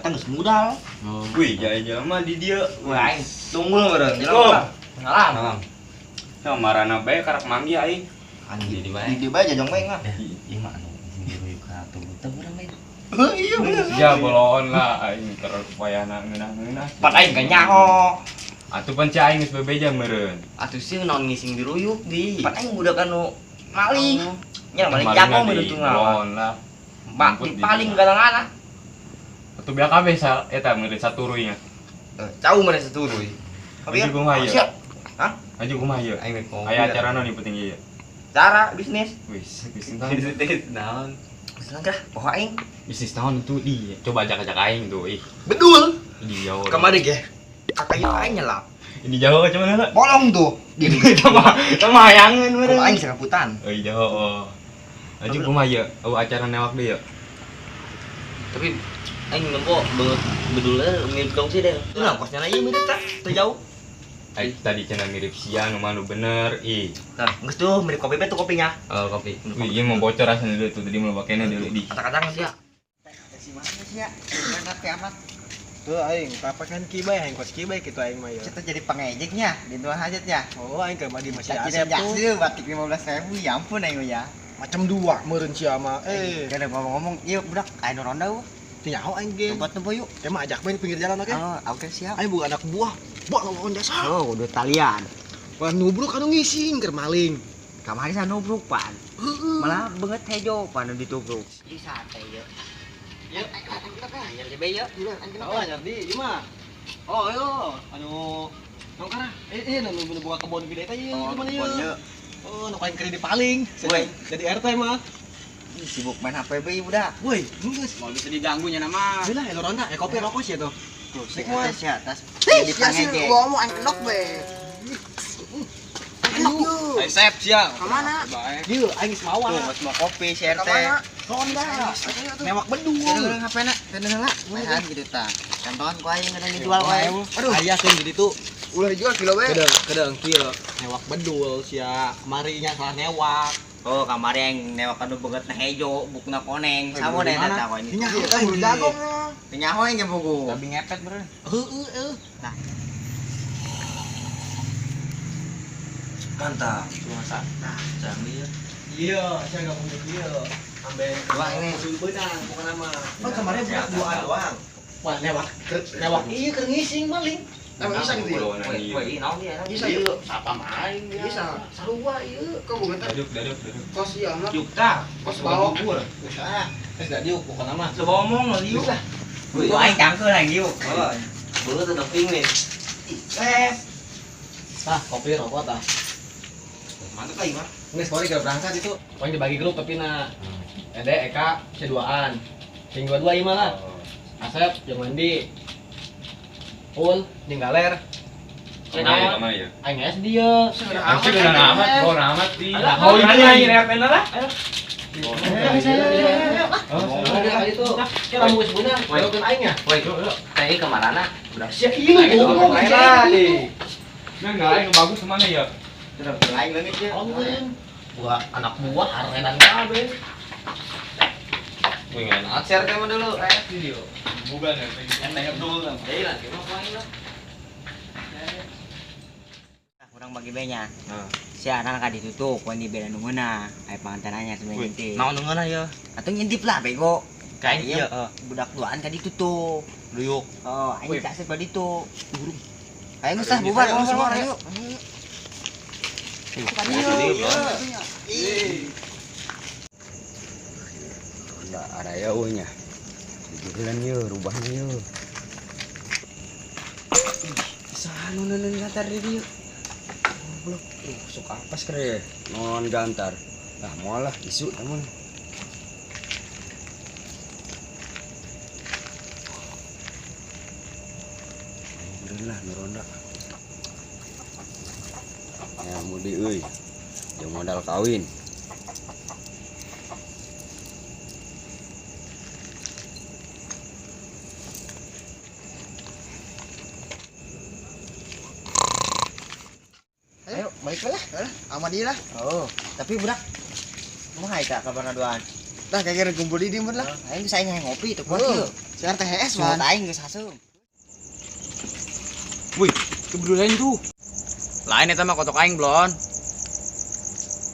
Eta geus modal. Wih, jaya jelema di dieu. Wah, aing tunggul meureun. Assalamualaikum. Salam. Salam. Ya marana bae karak manggi aing. Anjing Di bae. Di bae jajong bae mah. Ieu mah anu dirujuk ka tubuh teh urang bae. Iya bener. Ya boloon lah aing terpayana ngeunah-ngeunah. Pan aing gak nyaho. Atuh pan ci aing geus bebeja meureun. Atuh sih naon ngising diruyuk di. Pan aing budak anu maling. Nya maling Maling jago mah meureun di tuh boloon lah. Mak Mamput di paling dieu. galangana. Atuh beak kabeh sa eta meureun saturuy nya. Jauh meureun saturuy. Aju kumaha ieu? Siap. Hah? Aju kumaha ieu? Aing rek ngomong. Aya acara naon ieu penting ieu? Cara bisnis. Wis, bisnis naon? Bisnis naon? Bisnis kah? Poho aing. Bisnis naon itu di? Coba ajak-ajak aing tuh, ih. Bedul. Di jauh. Kemarin ge. Kakak ieu aing nyelap. Ini jauh macam mana lah? Bolong tuh. Gini. Sama hayangan meureun. Kumaha aing serabutan. Oh iya, oh. Aju kumaha ieu? Oh acara newak deui ya. Tapi aing nempo beungeut bedulna mirip dong sih deh. Nah, kosnya ieu mirip tah, teu jauh. Aing tadi cenah mirip sia nu mah nu bener, ih. Nah, geus tuh mirip kopi tuh kopinya. Oh, kopi. Wih, ieu mau bocor rasanya dulu tuh tadi mau pakainya dulu di. Kata-kata geus ya. Si mana sih ya? Mana kiamat? Tuh aing, papakan ki bae, aing kos ki bae kitu aing mah ya. Kita jadi pengejeknya di dua hajatnya. Oh, aing keur madi masih asep Asep tuh. Batik 15.000, ya ampun aing ya. Macam dua meureun sia mah. Eh, Kada ngomong-ngomong, ieu budak aya nu ronda eueuh. teu nyaho aing ge. Coba tempo yuk. Teh mah ajak bae di pinggir jalan oke. Oh, oke siap. Aing bukan anak buah. Buah lawan jasa. Oh, udah talian. Wah nubruk anu ngising keur maling. Kamari sa nubruk pan. Heeh. Malah beungeut hejo pan nu ditubruk. Di sate ieu. Yuk, anyar di bae yuk. Oh, anyar di ieu mah. Oh, ayo. Anu naon kana? Eh, nu nu buka kebon gede teh ieu, Oh, di mana kebon ieu? ieu. Oh, nu kain keur dipaling. Woi. Jadi RT mah. Ih, sibuk main HP bae budak. Woi, geus. Mau bisa diganggu nya nama. Lah, elo ronda, eh kopi rokok sih tuh. Tuh, si Nikmat. atas ya, atas. Ih, Jadi ya sih pengejek. ngomong aing kenok be. Kenok yuk. Aing sep sia. Kamana? Baik. Ieu aing geus mawa. Tuh, geus mau kopi si RT. Kamana? Ronda. Newak bedul. Kira HP na, kena heula. Tahan gitu tah. Contohan ku aing ada dijual ku aing. Aduh, aya keun jadi tuh. Ulah dijual kilo be. Kedeng, kedeng kieu. Newak bedul sia. Kemari nya salah newak. Oh, kamari yang newak anu beungeutna hejo, bukna koneng. Samo deh eta ku ini. Nyaho Iya, bulu jagung. Teu nyaho aing ge buku. Tapi ngepet bro. Heeh, heeh. Mantap. Cuma masak. Canggih ya. Iya, saya enggak punya kieu. Ambe Wah, ini. usul beunang bukan nama. Oh, kemarin budak duaan doang. Wah, newak newak ieu keur ngising maling. Emang bisa gitu ya? Woi, woi, naon dia? Bisa yuk. Sapa main dia. Bisa. Sarua ieu. Kok bukan teh Daduk, daduk, daduk. kos ieu amat. Yuk tah. Kos bawah. Geus ah. Geus da diuk bukan nama. Coba ngomong lo Geus lah. Ku aing cangkeul aing diuk. Beungeut udah ping nih. Eh, Tah, kopi rokok tah. mantap lagi mah. Geus pokoknya keur berangkat itu. Pokoknya dibagi grup tapi na. Ede, Eka, C2-an. Sing dua-dua ieu mah lah. Asep, jeung Wandi. Pul, jeung Galer. Kamana ya, kamana ya? Aing SD ieu. Aing sih bener amat, bon amat di. Oh, Oh, iya. ini aing RT na lah. Oh, itu. Kira mun geus beunang, belokeun aing nya. Woi, teh kemarana? Budak. Sia ieu ngomong Aing lah. Nah, enggak aing bagus kemana ya? Aing leungit ieu. Buah anak buah harenan kabeh. Wih, enak. Share tema dulu. Video. Bukan ya, Enak dulu. Deui lah, gimana ku aing lah. Nah, kurang bagi benya. Nah. Si anak ka ditutup, ku di beda nu ngeunah. Aya pangantenanya sebenarnya ngintip. Naon nu ngeunah ieu? Atau ngintip lah bego. Kain Iya. ieu. Budak duaan ka ditutup. Luyuk. Oh, aing Wih. tak asep ditu. Ayo geus lah bubar, Ayo, bubar, ayo. ayo. Ayo. Ronda araya eueuh nya. Dijualan yeuh, rubahnya yeuh. Saha nu neundeun gantar di dieu? Goblok. Sok apes kere. Non gantar. Ah, moal lah isu teh mah. Beureun lah nu ronda. Ya mudi euy. Jeung modal kawin. Ayo, balik lah. Aman dia lah. Oh, tapi budak kumaha eta kabarna duaan? Dah kayaknya kumpul di dieu lah. Aing bisa aing ngopi teu kuat Oh. ieu. Si RTS mah. Sungut aing geus haseum. Wih, itu bedul lain tuh. Lain eta mah kotok aing blon.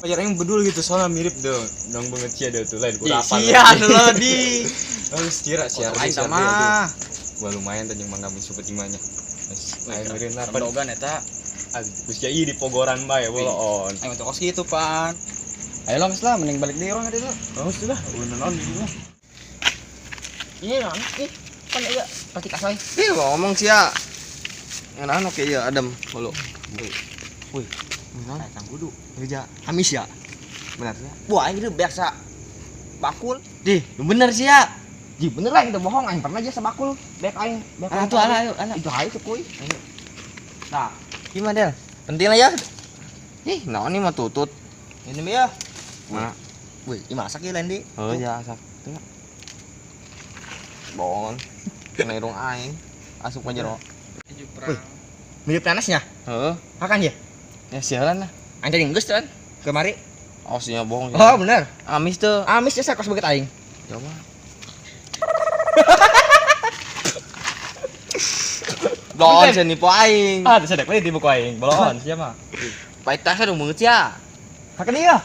Pacar aing bedul gitu soalnya mirip dong. Dong banget sih ada tuh lain kurapan. Sia dulu di. Harus kira sih Kotok aing sama. Wah lumayan tadi mangga super timanya. Aing mirin lah. Dogan eta. Geus ieu di pogoran bae boloon. Aing mah kos kitu pan. Ayo lah lah mending balik deui urang ka ditu. Oh sudah, udah naon di dieu. Ini naon? Ih, pan ieu plastik asoy. Ih, ngomong sia. Ngeunaan oke ieu adem bolu. Wih, kacang kudu. Kerja amis ya. Benar ya. Wah, aing itu biasa bakul. Dih, bener sih ya. Ji bener lah, itu bohong aing pernah aja sabakul. Bek aing, bek Alah tuh alah ayo alah. Itu aing tuh kuy. Nah, Gimana, Del? Penting lah ya. Ih, naon nih mah tutut. ini ya. Mana? Wih, ini masak ya lain di. Oh ya, sak. Tuh. Bohong. Kena irung aing. Asup ka jero. Wih, mirip nanasnya. Heeh. Makan ya? Ya sialan lah. Aing tadi geus kan kemari. Oh, sinya bohong. Oh, bener. Amis tuh. Amis ya kos banget aing. Coba. Bolon sih nipu aing. Ah, bisa dek di buku aing. Bolon siapa? Paitas dong banget ya. Makan dia.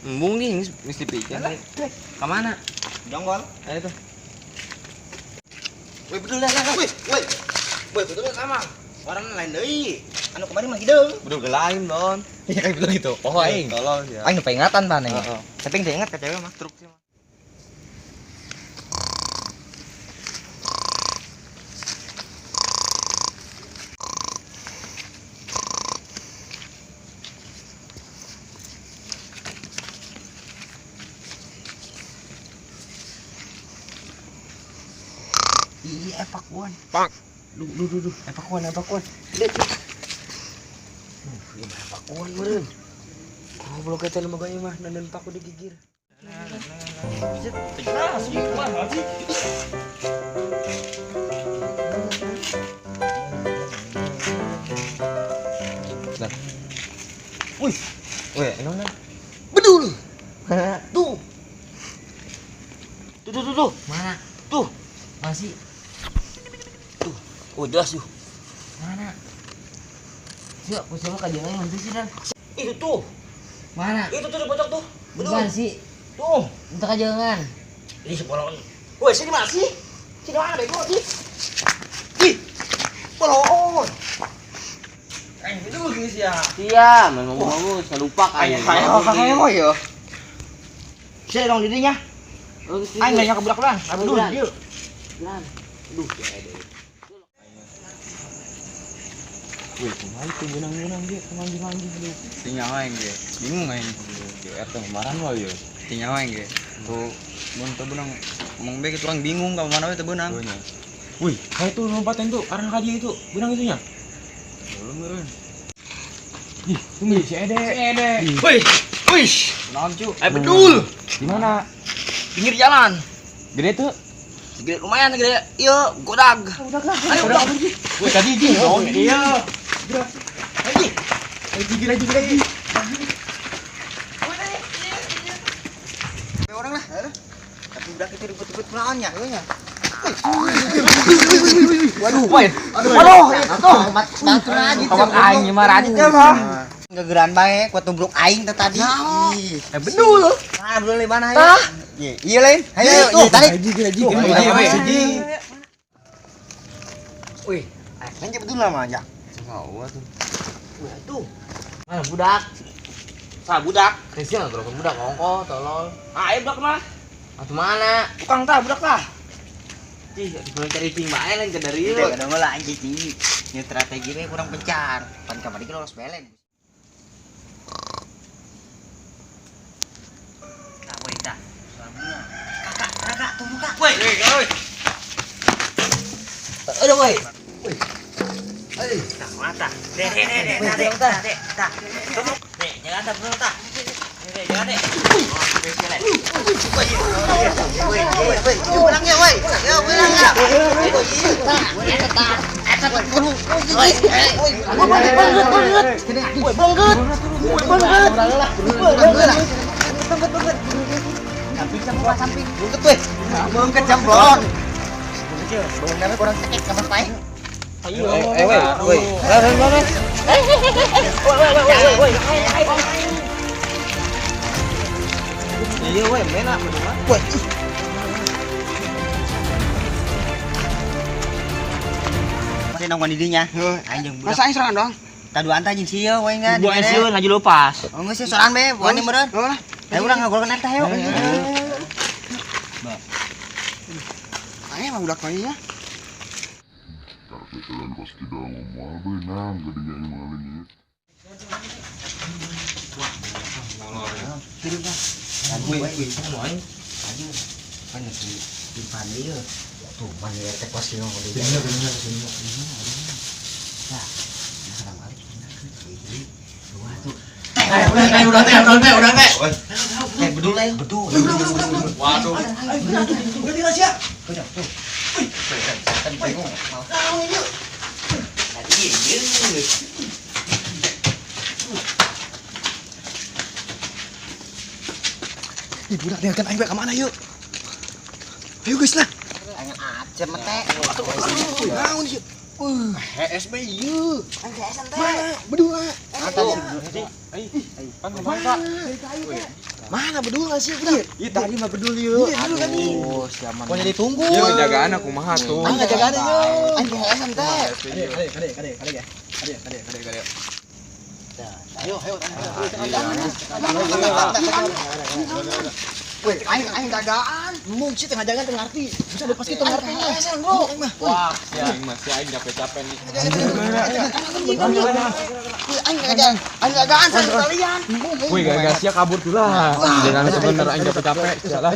Embung nih, mesti pikir. Ke mana? Jonggol. Ayo tuh. Wih, betul lah, lah. Wih, wih. Wih, betul sama. Orang lain deui. Anu kemarin mah hideung. Bedul lain, Don. Iya kayak betul gitu. Oh, aing. Tolong ya. Aing lupa ingatan pan aing. Heeh. Tapi teu ingat ke cewek mah. Truk sih mah. Iya, evakuan. Pak. Duh, duh, duh, duh. Evakuan, evakuan. Lihat, lihat. Duh, ini evakuan meureun. Goblok eta lembaga ieu mah nenden paku digigir. Lah. Wih. Wih, naon? Bedul. Tuh. Tuh, tuh, tuh, tuh. Mana? Tuh. Masih Tuh. Oh, jelas tuh. mana? Siap, aku sama kajian aing nanti sih dan. Itu tuh. Mana? Itu tuh di pojok tuh. Bedul. Bukan sih. Tuh. Untuk kajangan. Ini sebolon. Woi, sini mana sih? Sini mana bego sih? Ih. Bolon. Aing bedul geus ya. Iya, main ngomong-ngomong, saya lupa kan. Ayo, ayo, ayo. Sini dong dirinya. Aing nanya ke budak lah. Bedul, Budak. dieu. Lan. Duh, ya deh. Wih, kumaha itu benang-benang dia manggil-manggil aduh. Tinggal aing ge. Bingung aing. GR teh kemarin wae ya. Tinggal aing ge. Tuh, mun teu beunang ngomong bae kitu urang bingung ka mana we teu beunang. Nya. Wih, kayak tuh lompatan tuh arah ka dia itu, benang itunya. Belum meureun. Ih, tunggu si Ede. Si Ede. Wih, wih. Naon cu? Eh bedul. Di mana? Pinggir jalan. Gede tuh. Gede lumayan gede. Iya, godag. Ayo, udah. Wih, tadi ji. Oh, iya. Lagi. Lagi lagi lagi. Orang lah. Tapi udah kita ribut-ribut melawannya, nya. Waduh, woi. Waduh, itu tuh. Bantu Radit. Kawan aing mah Radit ya mah. Gegeran bae kuat tumbruk aing teh tadi. Ih. Eh bedul. Nah, belum di mana ayo? Iya, iya lain. Ayo, iya tarik. Lagi lagi. Lagi. Wih, aing betul lah mah aja. Tuh. Wah, tuh. Mana budak? Sah budak. Kesian kalau budak ngongko, tolol. Ah, ayo budak mah. Atuh mana? Tukang tah budak tah. Cih, atuh cari cing bae lain ke dari Itu kadang lah anjing tinggi. Ini strategi we kurang pencar. Pan kamari ge lolos belen. Nah, woi tah. Kakak, kakak, tunggu kak. Woi. Woi. Aduh, woi. Nah, mata. Dek, dek, dek, dek, dek, dek, tah. Dek, jangan tah, betul tah. Dek, jangan dek. Woi, woi, woi, benangnya woi. Ya, benangnya. Woi, banget, banget. Woi, banget. Woi, banget. Samping sama samping. Bungket weh. Bungket jamblon. Anjir, beungeuna kurang cekek ka Mas Pae. Ayo, woi, woi. Woi, woi, woi, woi. Iya, woi, mena bedul. Woi. Masih nongkrong di dinya. Aing jeung budak. Masa aing sorangan doang? Kaduaan tah jeung sieu we nya. Buang sieun ngaju lepas. Oh, geus sorangan be, buan meureun. Heeh. Ayo urang ngagolkeun eta hayo. Aing mah budak mah nya. Tapi kalian pasti udah ngomong benang gede yang maling ya. Woi, woi, Kan si Ivan ieu. Tuh, man ieu teh kos ieu ngomong deui. Nah, nah, balik. Dua tuh. Udah teh, udah teh, udah teh. Eh, bedul lah ya. Bedul. Waduh. Udah tidak sia. Udah, tuh. Kan bingung. Tadi ieu. Ih, budak tinggalkan aing bae ka mana yuk? Ayo guys lah. Aing acem teh. Naon sih? HS be ieu. Aing geesan teh. Mana bedul? Atuh. Pan kumaha, Pak? Mana bedul sih budak? Ih, tadi mah bedul ieu. Iya, bedul tadi. Aduh, siaman. Pokoknya ditunggu. Ieu ngejagaan aku kumaha tuh. Ah, ngejagaan ieu. Aing geesan teh. Kade, kade, kade, kade ya. Kade, kade, kade, kade. Ayo, ayo. Woi, aing aing dagaan. Mung sih tengah jalan tengah ngerti. Bisa lepas kita ngerti. Bro. Wah, si aing mah si aing capek-capek nih. Woi, aing dagaan. Aing dagaan sama kalian. Wih, gara-gara sia kabur tuh lah. Jangan sebener aing capek-capek. Salah.